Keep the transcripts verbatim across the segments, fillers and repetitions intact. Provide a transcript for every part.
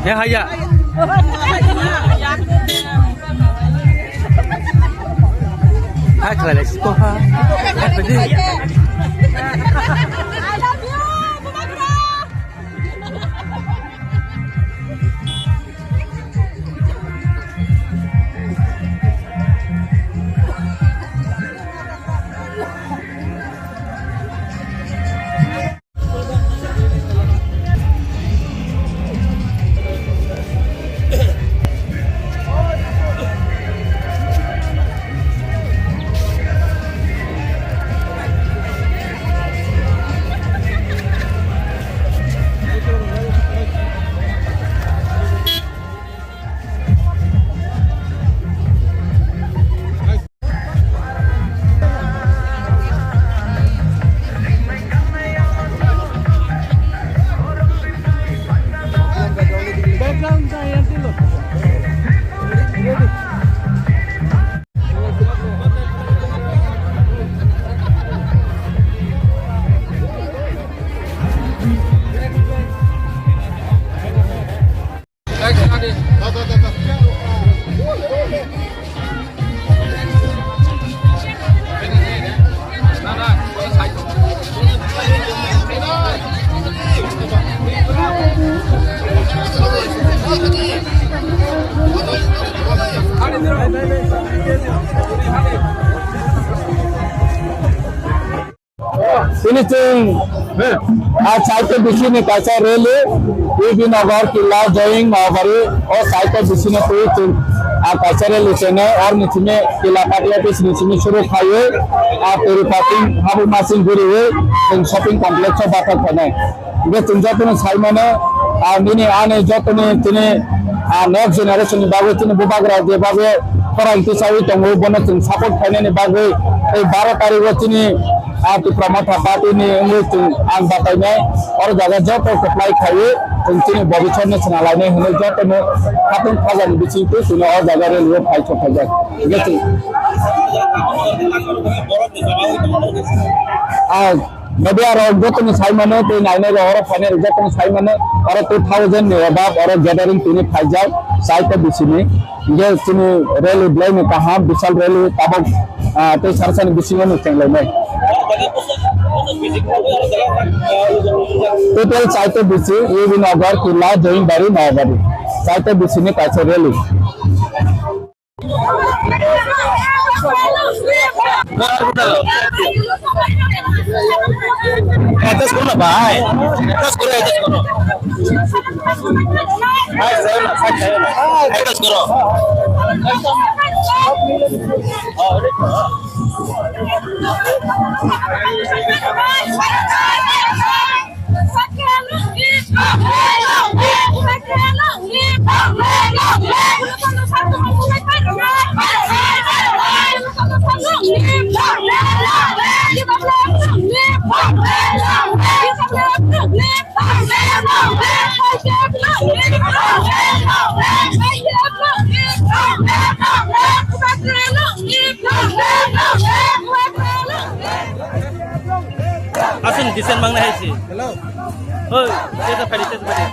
He haya. Hai khlai lai siko ha. Hai pedi. Tini chwng, ah, Chaito bisini kaisa rally, U B Nagar, Killa, Joying, Noabari, o Chaito bisini twi chwng, ah, kaisa rally chwngno, orni simi Killa party office ni simi suru khaiwi, ah, Turi Pating, Habu Masing guriwi, chwng shopping complex o bathak phainai. Hingke chwng jotono sai mano, ah, nini ani jotoni tini, ah, next generation ni bagwi tini bubagra je bagwi khorang tisawi tongo, bono chwng support khainani bagwi tei baro tarikgo tini, ah, Tipra Motha Party ni wngwi chwng ang batainai, oro jaga joto kwplai khaiwi chwng chini bobiswrno chwna lainai hwnwi jotono khatung khajani bisingtwi chwngno o jaga rally o phai sok khaijak. Hingke chwng, ah, Media rok jotono sai mano, tei nainai rok oro phainai rok jotono sai mano, oro two thousand ni obab, oro gathering tini phaijak, Chaito bisini. Hingke chini rally belai no kaham, bisal rally tabok, ah, tei sari sani bisingo no chenglainai. Total Chaito bisi, U B Nagar, Killa, Joying Bari, Noabari. Chaito bisini kaisa rally. Adjust koro na bhai, adjust koro, adjust koro. Bhai, sir, sir, sir, adjust koro. Aswk ni decent mang nai hai se. Hello. Hoi, tesa phadi, tesa phadi.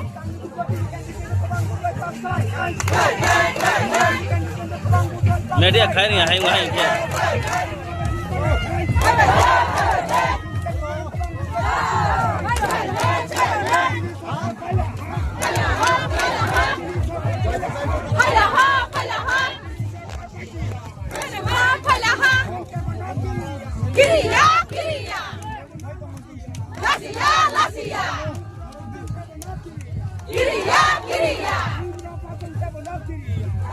Media khai ring hai, hai, hai. Kiriya, kiriya. Lasiya, lasiya. Kiriya, kiriya.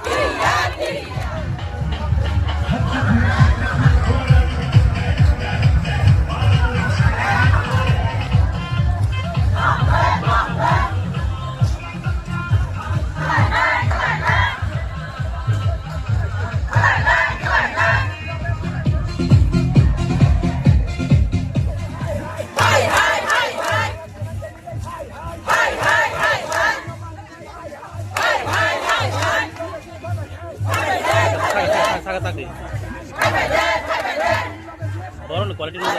Kiriya, kiriya. Saka, saka, saka, saka di. Borok ni quality nung.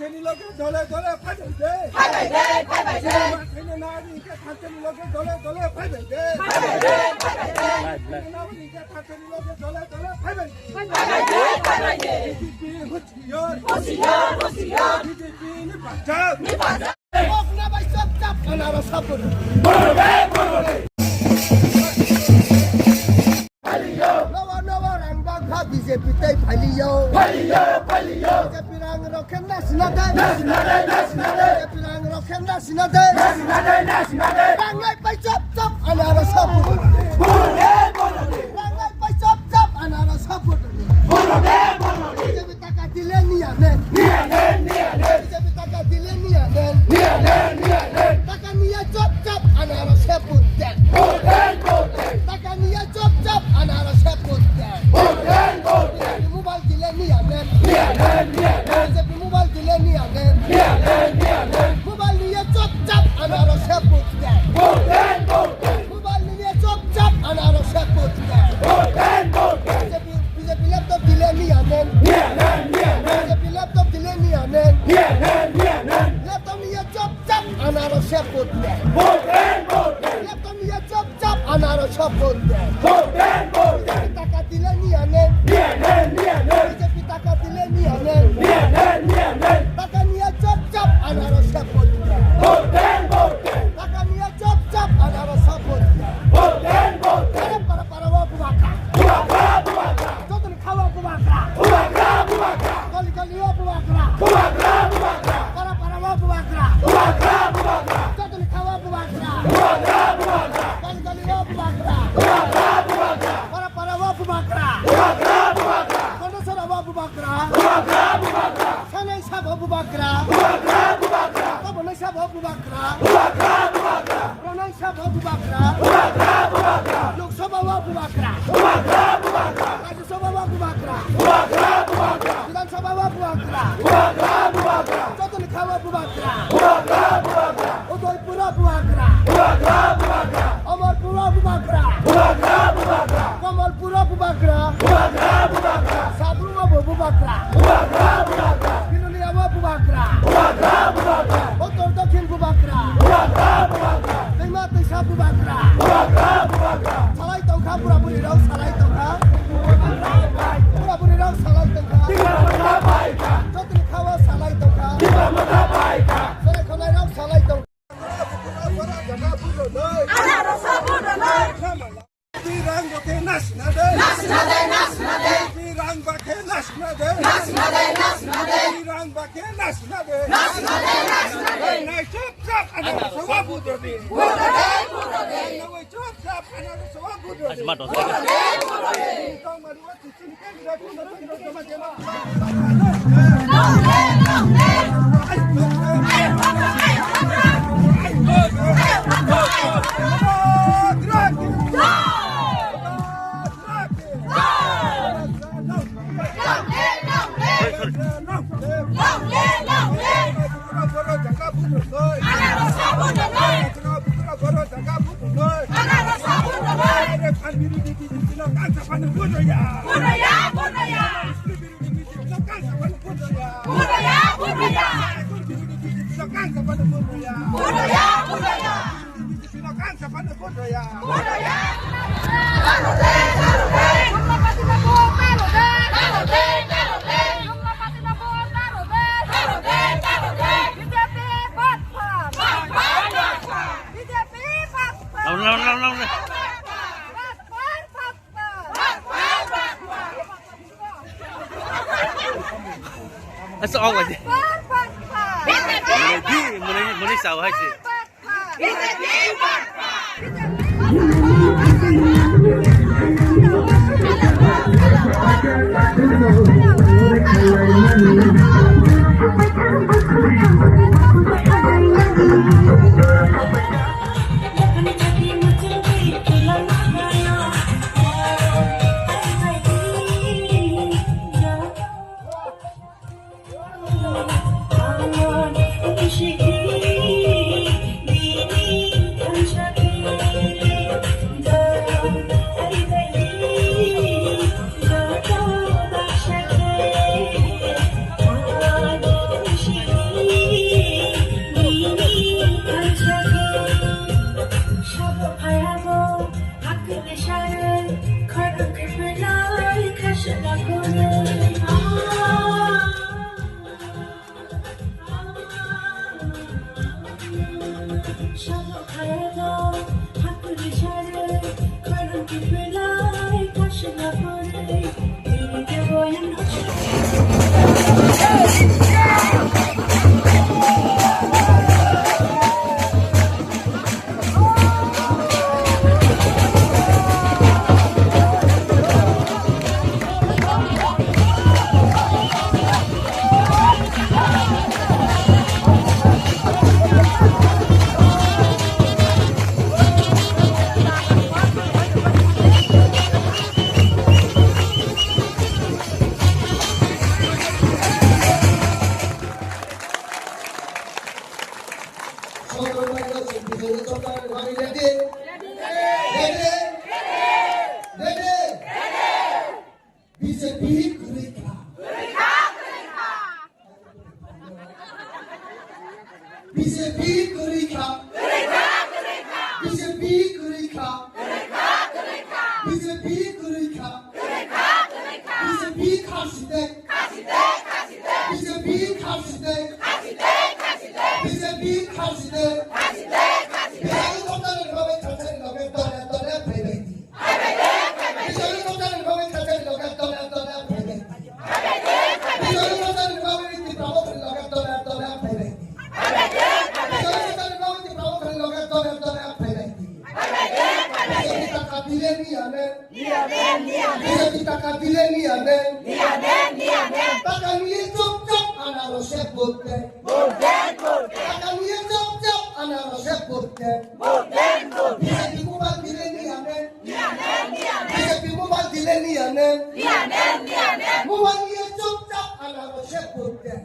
Thani loge dole dole phaibai de. Phaibai de, phaibai de. Thani nari ke thani loge dole dole phaibai de. Phaibai de, phaibai de. Thani nari ke thani loge dole dole phaibai de. Phaibai de, phaibai de. B J P husiar. Husiar, husiar. B J P ni panjab. Ni panjab. Kok na bai chap chap ana ro sapur. Nawa nawa rang bangkha B J P tei phailiyo. Phailiyo, phailiyo. B J P rang rok khe nasina de. Nasina de, nasina de. B J P rang rok khe nasina de. Nasina de, nasina de. Rangnai pai chop chop ani aro sabu. Bono de, bono de. Rangnai pai chop chop ani aro sabu. Bono de, bono de. B J P taka dile niya nen. Niya nen, niya nen. B J P taka dile niya nen. Niya nen, niya nen. Taka niya chop chop ani aro seput den. Bono de, bono de. Taka niya chop chop ani aro seput den. Bono de, bono de. Mobile dile niya nen. Niya nen, niya nen. B J P mobile dile niya nen. Niya nen, niya nen. Mobile niya chop chop ani aro seput den. Bono de, bono de. Mobile niya chop chop ani aro seput den. Bono de, bono de. B J P B J P laptop dile niya nen. Niya nen, niya nen. B J P laptop dile niya nen. Niya nen, niya nen. Laptop niya chop chop ani aro seput den. Bono de, bono de. Laptop niya chop chop ani aro seput den. Bono de, bono de. Taka dile niya nen. Niya nen, niya nen. B J P taka dile niya nen. Niya nen, niya nen. Taka niya chop chop ani aro seput den. Bono de, bono de. Taka niya chop chop ani aro seput den. Bono de, bono de. Para para para o bubagra. Bubagra, bubagra. Jotoni khawa bubagra. Bubagra, bubagra. Goli goli o bubagra. Bubagra, bubagra. Para para o bubagra. Bubagra, bubagra. Jotoni khawa bubagra. Bubagra, bubagra. Goli goli o bubagra. Bubagra, bubagra. Para para o bubagra. Bubagra, bubagra. Kondo sora o bubagra. Bubagra, bubagra. Sanai sabo bubagra. Bubagra, bubagra. Kobo nai sabo bubagra. Bubagra, bubagra. Pranai sabo bubagra. Bubagra, bubagra. Lok Sabha o bubagra. Bubagra, bubagra. Rajya Sabha o bubagra. Bubagra, bubagra. Bidhan Sabha o bubagra. Bubagra, bubagra. Jotoni khawa bubagra. Bubagra, bubagra. Udaipur o bubagra. Bubagra, bubagra. Amarpur o bubagra. Bubagra, bubagra. Kamalpur o bubagra. Bubagra, bubagra. Sabrum o bo bubagra. Bubagra, bubagra. Bilonia o bubagra. Bubagra, bubagra. Uttor Dokhin bubagra. Bubagra, bubagra. Twima twisa bubagra. Bubagra, bubagra. Salai tongkha, bura buri rok salai tongkha. Bura buri rok salai tongkha. Jotoni khawa salai tongkha. Salai khonai rok salai tongkha. Rang bakhe nasina de. Nasina de, nasina de. Rang bakhe nasina de. Nasina de, nasina de. Rang bakhe nasina de. Nasina de, nasina de. Nai chop chop ana sawa budro de. Budro de, budro de. Nai chop chop ana sawa budro de. Asma dos. Budro de, budro de. Asa awal aja. Mani di, mani, mani sawa aja. Ready? Ready? B J P kwrwi kha. B J P kwrwi kha. B J P kwrwi kha. B J P kwrwi kha. B J P kha site. B J P kha site. B J P kha site. B J P kha site. Bijani thopjani bagwi thangchani loge tole tole phaibai di. Bijani thopjani bagwi thangchani loge tole tole phaibai di. Bijani thopjani bagwi Tipra Mothani loge tole tole phaibai di. Bijani thopjani bagwi Tipra Mothani loge tole tole phaibai di. Bijani taka dile niya ne. Niya ne, niya ne. Bijani taka dile niya ne. Niya ne, niya ne. Taka niye chop chop anarose vote de. Vote de, vote de. Taka niye chop chop anarose vote de. Vote de, vote de. Bijani mobile dile niya ne. Niya ne, niya ne. Bijani mobile dile niya ne. Niya ne, niya ne. Mobile niye chop chop anarose vote de.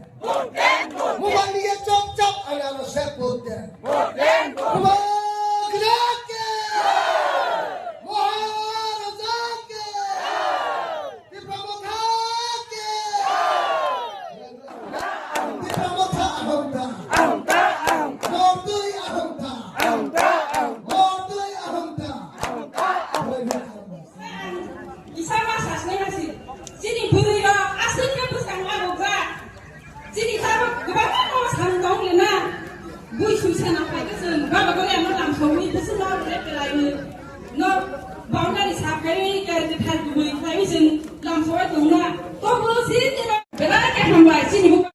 Mobile niye chop chop anarose vote de. Mobile ke! Maharaja ke! Tipra Motha ke! Tipra Motha aham ta! Aham ta, aham ta! Mordui aham ta! Aham ta, aham ta! Mordui aham ta! Aham ta, aham ta! Isa ma sasnai masi. Chini bwrwi rok aswk khe bwskango rwjak. Chini tabuk kwbangma no samung tong le na. Bui sui sana phai khe chwng baba gole ano lam sogwi bwswk no rwle kwlaiwi. No boundary sap kaiwi kari kwthar kubui khlaiwi chwng lam sogwi tong na. Tobo chini belai khe hambai chini bukha.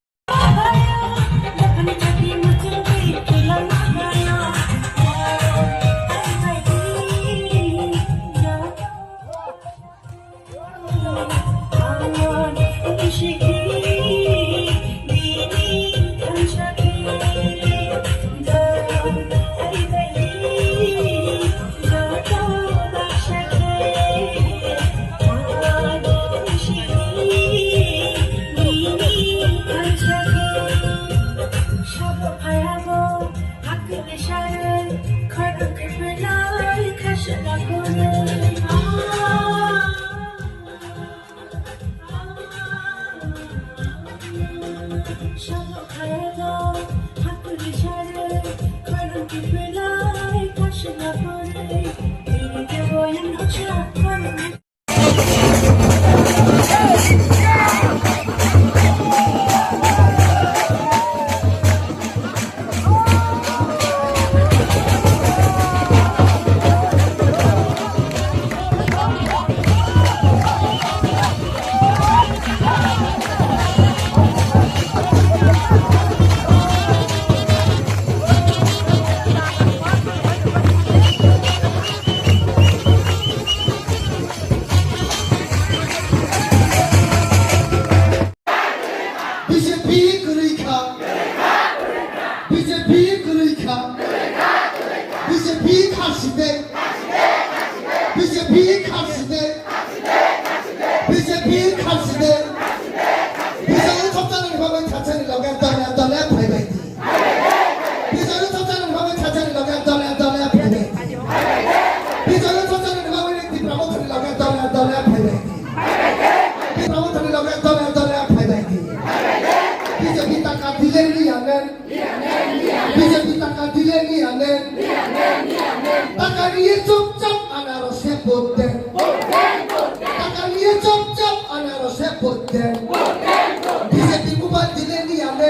B J P kwrwi kha. B J P kwrwi kha. B J P kha site. B J P kha site. B J P kha site. Bijani thopjani bagwi thangchani loge tole tole phaibai di. Bijani thopjani bagwi thangchani loge tole tole phaibai di. Bijani thopjani bagwi Tipra Mothani loge tole tole phaibai di. Tipra Mothani loge tole tole phaibai di. B J P taka dile niya ne. B J P taka dile niya ne. Taka niye chop chop anarose vote de. Taka niye chop chop anarose vote de. B J P mobile dile niya ne.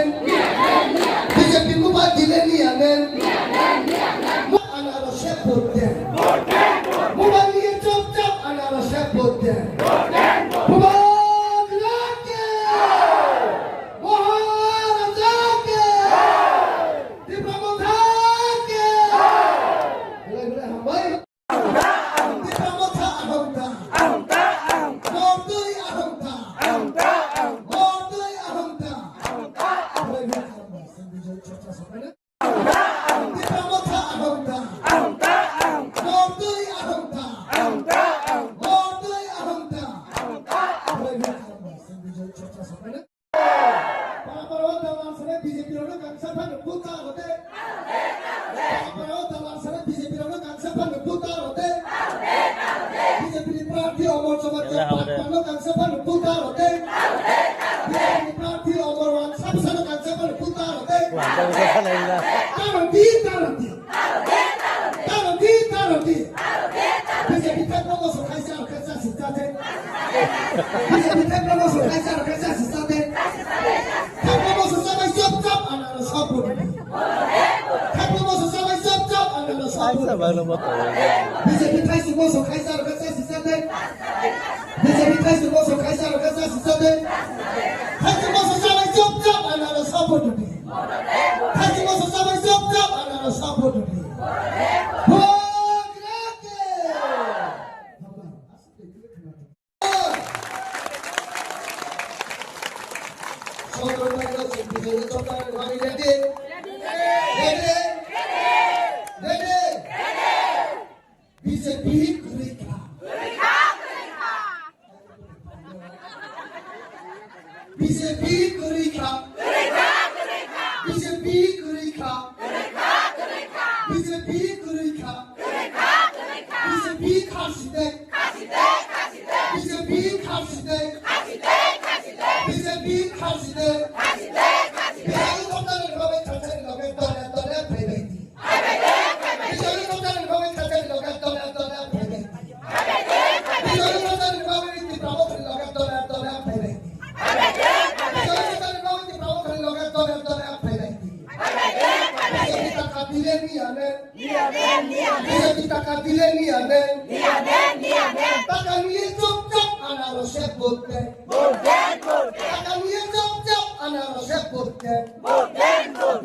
B J P mobile dile niya ne. Anarose vote de. Mobile niye chop chop anarose vote de. Mobile ke! Maharaja ke! Tipra Motha ke! Belai belai hambai. Tipra Motha B J P thangma moso khaisa rok khe chasi chate. B J P thangma moso khaisa rok khe chasi chate. Thangma moso chabai chop chop anaro sabo. Thangma moso chabai chop chop anaro sabo. Khaisa bano moto. B J P thaisi moso khaisa rok khe chasi chate. B J P thaisi moso khaisa rok khe chasi chate. Thaisi moso chabai chop chop anaro sabo. Thaisi moso chabai chop chop anaro sabo. Vote Rake! B J P kwrwi kha. B J P kwrwi kha. B J P kwrwi kha. B J P kwrwi kha. B J P kharsidek. B J P kharsidek. B J P kharsidek. Bihar ni thokna ni bagwi thangsa ni loge tole tole phaibai di. Bihar ni thokna ni bagwi thangsa ni loge tole tole phaibai di. Bihar ni thokna ni bagwi Tipra Motha ni loge tole tole phaibai di. Bihar ni thokna ni bagwi Tipra Motha ni loge tole tole phaibai di. B J P taka dile niya ne. B J P taka dile niya ne. Taka niye chop chop anarose vote de. Taka niye chop chop anarose vote de. B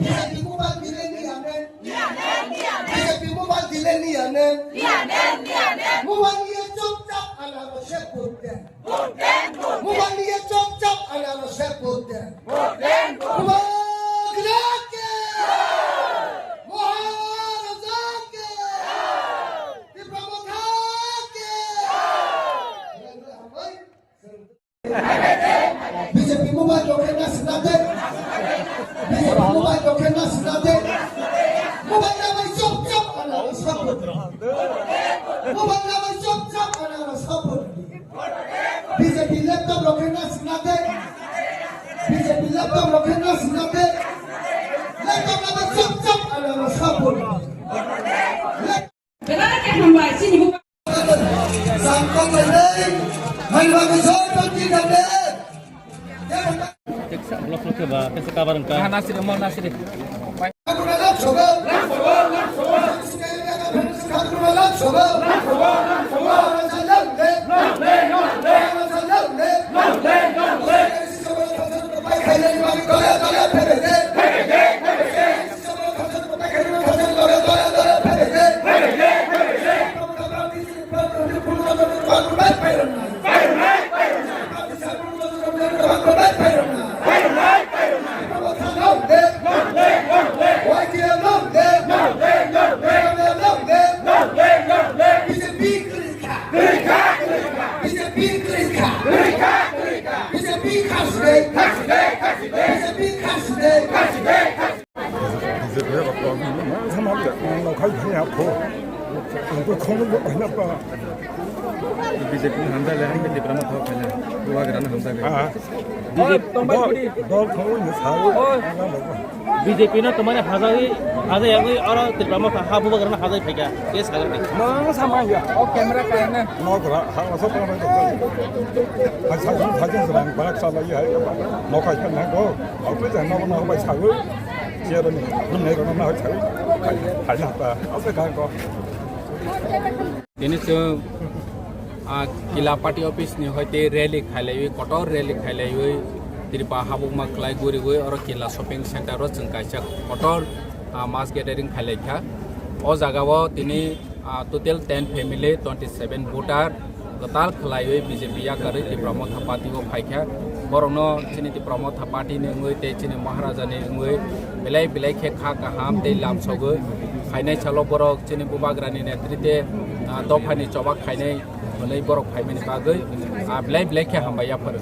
J P mobile dile niya ne. B J P mobile dile niya ne. Mobile niye chop chop anarose vote de. Mobile niye chop chop anarose vote de. Mobile ke. Maharaja ke. Tipra Motha ke. B J P mobile rok khe na sinate. B J P mobile rok khe na sinate. Mobile na bai chop chop ana support. Mobile na bai chop chop ana support. B J P laptop rok khe na sinate. B J P laptop rok khe na sinate. Laptop na bai chop chop ana support. Belai khe hambai, chini bupha. Teksa block block ba, kesa kabar engka. Ah, nasiri, mo nasiri. B J P kwrwi kha. B J P kwrwi kha. B J P kha side. B J P kha side. B J P hamjak le, hamjak Tipra Motha phaina, Bubagra no hamjak le. Ah. B J P dol, dol thangwi ni sao. B J P no tomani hajai, hajai yagwi oro Tipra Motha ha Bubagra no hajai phaikha. Ke sagar ni. Mang sama ya. O camera kaina. No gra, ha so tong bai. Hai sa jin, sa jin jrang barak sa lai hai. No kai kan na go. Au pe jang no no bai sao. Siya ni. Ni ne ro no hai sao. Hai na ta. Au pe kan ko. Tini chwng, ah, Kila Party Office ni hoite rally khailaiwi, kotor rally khailaiwi, Tripura habukma khlai guriwi, oro Kila Shopping Center o chwng kaisa kotor, ah, mass gathering khailaikha. O jagao tini, ah, total ten family, twenty seven voter, kwtal khlaiwi B J P yakarwi Tipra Motha Party o phaikha. Borokno chini Tipra Motha Party ni wngwi tei chini Maharaja ni wngwi belai belai khe kha kaham tei lamsogwi khainai salo borok chini Bubagra ni netrite, ah, dopha ni choba khainai hwnwi borok phaimani bagwi, ah, belai belai khe hambai yapharo.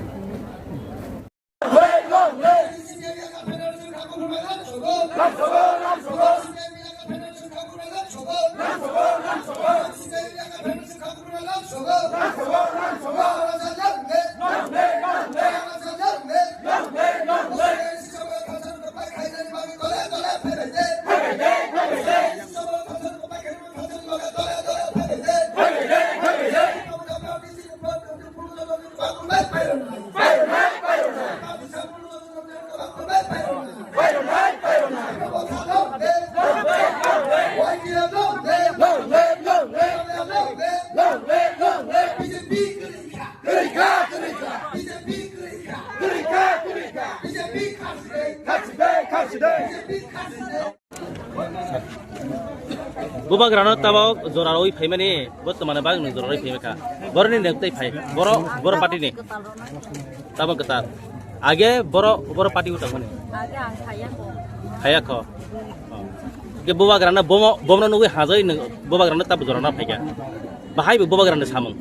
Kwrwi kha, kwrwi kha. B J P kwrwi kha. Kwrwi kha, kwrwi kha. B J P kharsidai. Kharsidai, kharsidai. B J P kharsidai. Bubagrano tabok jorarwi phaimani, bo twmani bagwi jorarwi phaimani kha. Boroni noktai phai. Boro, boro party ni. Tabok kwtal. Age boro, boro party o tongmani. Age ang khaya ko. Khaya ko. Ke bubagrano bomo, bomno nugwi hajai nung bubagrano tab jorana phaikha. Bahai bo bubagrano samung.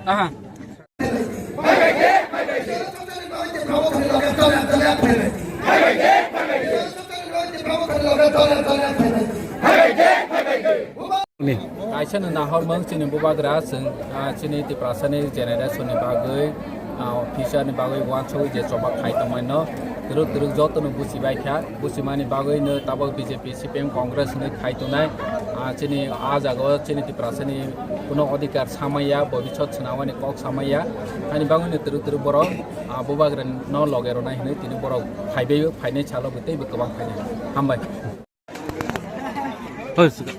Aha. Kaisa no nahormung chini bubagra chwng, ah, chini Tiprasani generation ni bagwi, ah, future ni bagwi uansugwi je choba khai tongmani no twrwk twrwk joto no buchibai kha, buchimani bagwi no tabok B J P, C P M, Congress hwnwi khai tongnai, ah, chini ah jaga o chini Tiprasani kuno odhikar samaya, bobisot swnamani kok samaya, ani bagwi no twrwk twrwk borok, ah, bubagra no loge rwnai hwnwi tini borok phaibai o, phainai salo bo teibo kwbang phainai. Hambai. Hoi, suka.